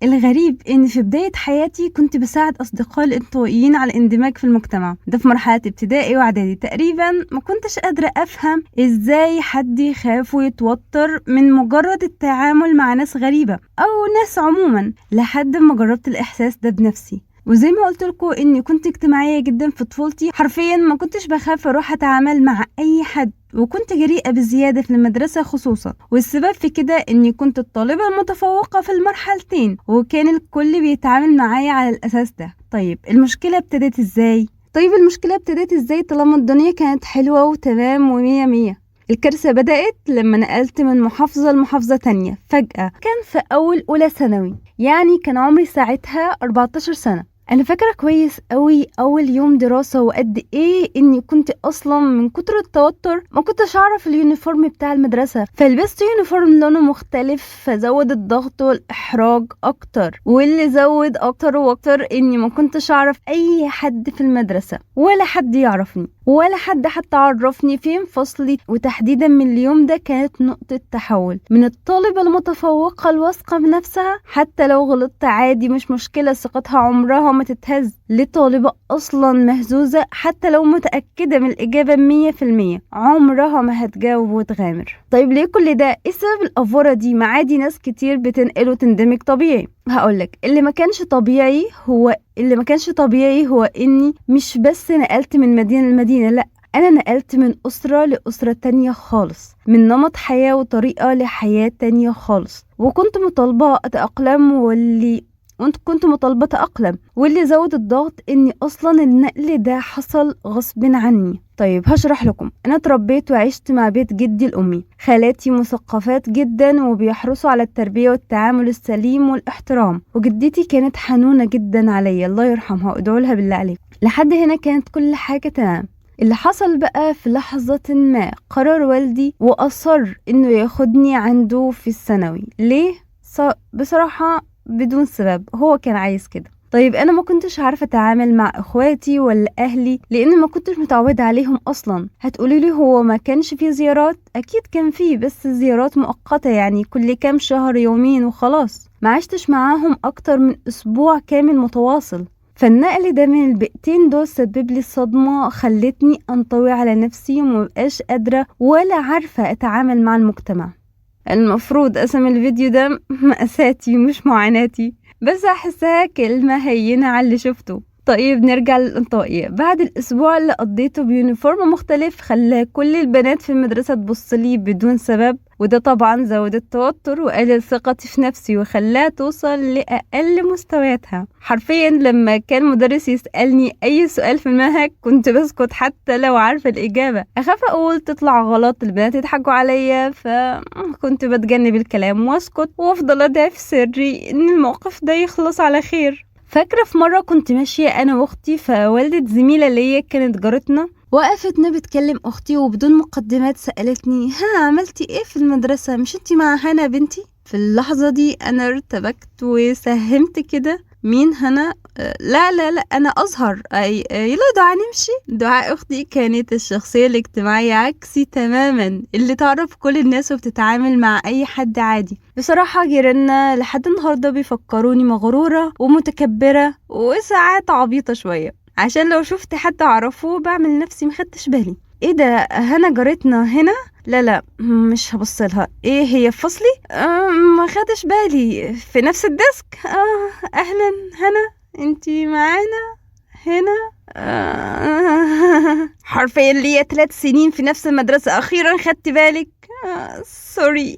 الغريب إن في بداية حياتي كنت بساعد أصدقائي الانطوائيين على الاندماج في المجتمع ده في مرحلة ابتدائي وإعدادي تقريبا. ما كنتش قادرة أفهم إزاي حد يخاف ويتوتر من مجرد التعامل مع ناس غريبة أو ناس عموما، لحد ما جربت الإحساس ده بنفسي. وزي ما قلت لكم اني كنت اجتماعية جدا في طفولتي، حرفيا ما كنتش بخاف اروح اتعامل مع اي حد، وكنت جريئة بزيادة في المدرسة خصوصا. والسبب في كده اني كنت الطالبة المتفوقة في المرحلتين، وكان الكل بيتعامل معايا على الاساس ده. طيب المشكلة ابتدت ازاي؟ طالما الدنيا كانت حلوة وتمام ومية مية؟ الكارثة بدأت لما نقلت من محافظة لمحافظة تانية فجأة. كان في أول أولى ثانوي، يعني كان عمري ساعتها 14 سنة. أنا فاكرة كويس قوي أول يوم دراسة، وقد إيه إني كنت أصلا من كتر التوتر ما كنتش أعرف ال uniform بتاع المدرسة، فلبست uniform لونه مختلف، فزود الضغط والإحراج أكتر. واللي زود أكتر وأكتر إني ما كنتش أعرف أي حد في المدرسة، ولا حد يعرفني، ولا حد حتى عرفني فين فصلي. وتحديدا من اليوم ده كانت نقطة تحول من الطالبة المتفوقة الواثقة بنفسها، حتى لو غلطت عادي مش مشكلة، ثقتها عمرها ما تتهز، لطالبة أصلا مهزوزة حتى لو متأكدة من الإجابة 100% عمرها ما هتجاوب وتغامر. طيب ليه كل ده؟ إيه سبب الأفورة دي؟ ما عادي ناس كتير بتنقل وتندمج طبيعي. هقولك اللي ما كانش طبيعي هو إني مش بس نقلت من مدينة لمدينة، لأ، أنا نقلت من أسرة لأسرة تانية خالص، من نمط حياة وطريقة لحياة تانية خالص، وكنت مطالبة أتأقلم واللي زود الضغط اني اصلا النقل ده حصل غصب عني. طيب هشرح لكم. انا اتربيت وعشت مع بيت جدي الامي، خالاتي مثقفات جدا وبيحرصوا على التربية والتعامل السليم والاحترام، وجدتي كانت حنونة جدا عليا الله يرحمها، ادعوا لها بالله عليكم. لحد هنا كانت كل حاجة تمام. اللي حصل بقى في لحظة ما قرر والدي وأصر انه ياخدني عنده في الثانوي. ليه؟ بصراحة بدون سبب، هو كان عايز كده. طيب انا ما كنتش عارفه اتعامل مع اخواتي ولا اهلي لان ما كنتش متعوده عليهم اصلا. هتقولي لي هو ما كانش فيه زيارات؟ اكيد كان فيه، بس زيارات مؤقته، يعني كل كام شهر يومين وخلاص. ما عشتش معاهم اكتر من اسبوع كامل متواصل. فالنقل ده من البيئتين دول سبب لي صدمه خلتني انطوي على نفسي ومبقاش قادره ولا عارفه اتعامل مع المجتمع. المفروض اسم الفيديو ده مأساتي مش معاناتي، بس احسها كلمة هينة على اللي شفته. طيب نرجع للانطوائية. بعد الاسبوع اللي قضيته ب uniform مختلف خلى كل البنات في المدرسة تبص لي بدون سبب، وده طبعا زود التوتر وقلل ثقتي في نفسي وخلاها توصل لأقل مستوياتها. حرفيا لما كان مدرس يسألني أي سؤال في المنهج كنت بسكت حتى لو عارفة الإجابة، أخاف أقول تطلع غلط البنات يضحكوا عليا، فكنت بتجنب الكلام واسكت وافضل أدعي في سري إن الموقف ده يخلص على خير. فاكرة في مرة كنت ماشية أنا وأختي، فوالدة زميلة ليا كانت جارتنا، وقفتنا بتكلم أختي وبدون مقدمات سألتني ها عملتي إيه في المدرسة، مش انتي مع هنا بنتي؟ في اللحظة دي أنا ارتبكت وساهمت كده، مين هنا؟ لا لا لا أنا أزهر، أي يلا دعاء نمشي. دعاء أختي كانت الشخصية الاجتماعية عكسي تماما، اللي تعرف كل الناس وبتتعامل مع أي حد عادي. بصراحة جيراننا لحد النهاردة بيفكروني مغرورة ومتكبرة وساعات عبيطة شوية، عشان لو شفت حد أعرفه بعمل نفسي مخدتش بالي. ايه ده هنا جارتنا هنا؟ لا لا مش هبصلها. ايه هي في فصلي؟ ما خدش بالي، في نفس ال desk. اهلا هنا، انتي معانا هنا؟ حرفيا ليا 3 سنين في نفس المدرسة، اخيرا خدت بالك. sorry.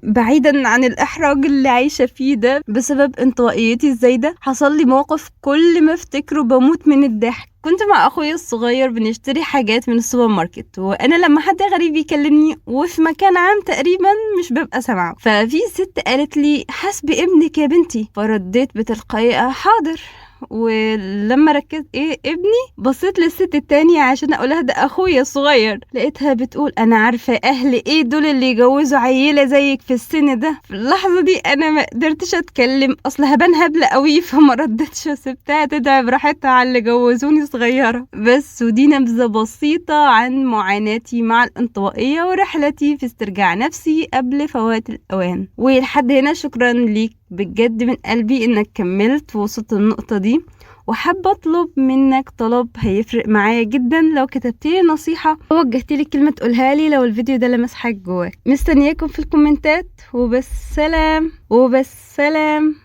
بعيدا عن الإحراج اللي عايشة فيه ده بسبب انطوائيتي الزايدة، حصل لي موقف كل ما افتكره بموت من الضحك. كنت مع أخويا الصغير بنشتري حاجات من السوبر ماركت، وأنا لما حد غريب يكلمني وفي مكان عام تقريبا مش ببقى سامعه، ففي ست قالت لي حاسبي ابنك يا بنتي، فرديت بتلقائية حاضر. ولما ركزت ايه ابني، بصيت للست التانية عشان اقولها ده اخويا الصغير، لقيتها بتقول انا عارفة اهل ايه دول اللي يجوزوا عيلة زيك في السن ده. في اللحظة دي انا ما قدرتش اتكلم، اصل هبان هبلة قوي، فما ردتش وسبتها تدعي براحتها على اللي جوزوني صغيرة بس. ودي نبذة بسيطة عن معاناتي مع الانطوائية ورحلتي في استرجاع نفسي قبل فوات الاوان. ولحد هنا شكرا ليك بجد من قلبي انك كملت ووصلت للنقطة دي، وحابة اطلب منك طلب هيفرق معايا جدا لو كتبتلي نصيحة او وجهتلي كلمة تقولها لي لو الفيديو ده لمس حاجة جواك. مستنياكم في الكومنتات، وبس سلام، وبس سلام.